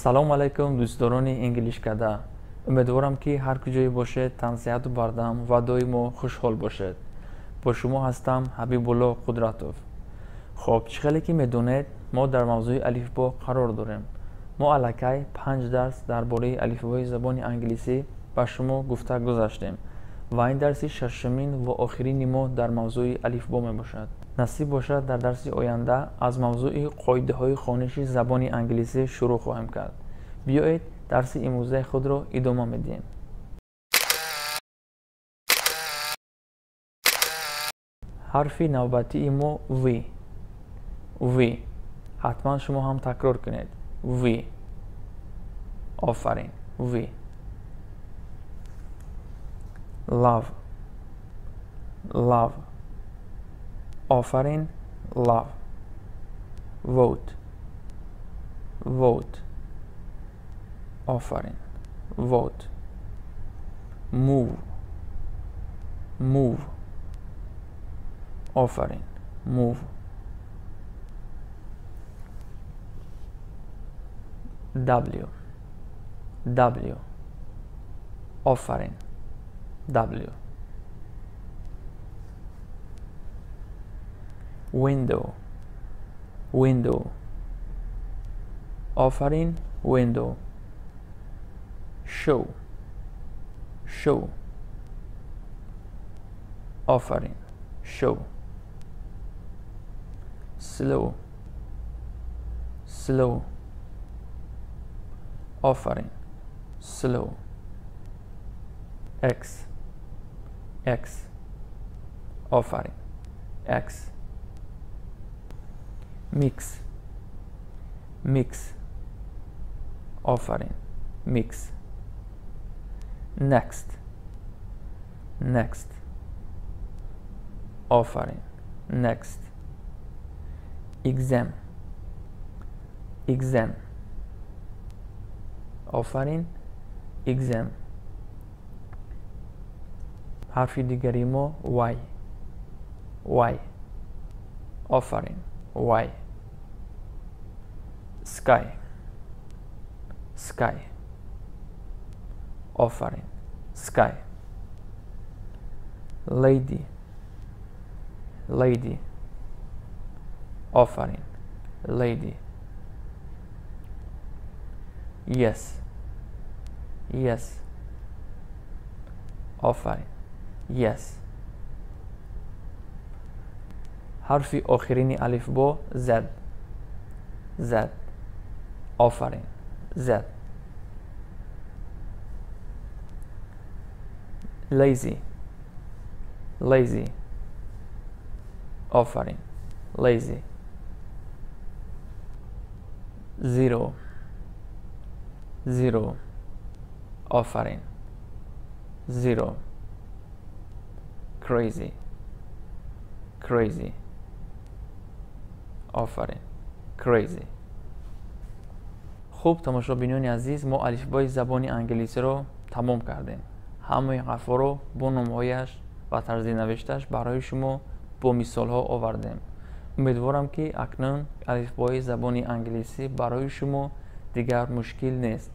Салом алайкум, дӯстдорони Инглишкада. Умедворам, ки ҳар куҷое бошед, тансиҳату бардам ва доимо хушҳол бошед. Бо шумо ҳастам Ҳабибулло Қудратов. Хоб, чӣ хеле ки медонед, мо дар мавзӯи алифбо қарор дорем. Мо аллакай 5 дарс дар бораи алифбои забони англисӣ ба шумо гуфта гузаштем ва ин дарси шашумин ва охирини мо дар мавзӯи алифбо мебошад. Насиб бошад, дар дарси оянда аз мавзӯи қоидаҳои хониши забони англисӣ шурӯъ хоҳем кард. Биёед, дарси имрӯзаи худро идома медиҳем. Ҳарфи навбатии мо В. В. Ҳатман шумо ҳам такрор кунед. В. Офарин. В. Love. Love. Офарин. Love. Vote. Vote. Офарин. Vote. Move. Move. Офарин. Move. W. W. Офарин. W. Window. Window. Офарин. Window. Show. Show. Офарин. Show. Slow. Slow. Офарин. Slow. X. X. Офарин. X. Mix. Mix. Офарин. Mix. Next. Next. Офарин. Next. Exam. Exam. Офарин. Exam. Ҳарфи дигари мо Y. Y. Офарин. Y. Sky. Sky. Офарин. Sky. Lady. Lady. Офарин. Lady. Yes. Yes. Офарин. Yes. Ҳарфи охирини алифбо Z. Z. Офарин. Z. Lazy. Lazy. Офарин. Lazy. Zero. Zero. Офарин. Zero. Crazy. Crazy. Офарин. Crazy. Хуб, тамошобинони азиз, мо алифбои забони англисиро тамом кардем. Ҳамаи ҳарфҳоро бо номҳояш ва тарзи навишташ барои шумо бо мисолҳо овардем. Умедворам, ки акнун алифбои забони англисӣ барои шумо дигар мушкил нест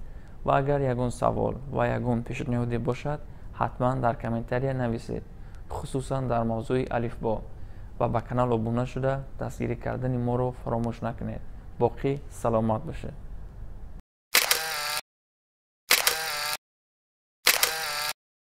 ва агар ягон савол ва ягон пешниҳоде бошад, ҳатман дар комментария нависед, хусусан дар мавзӯи алифбо, ва ба канал обуна шуда, дастгирӣ кардани моро фаромӯш накунед. Боқӣ саломат бошед.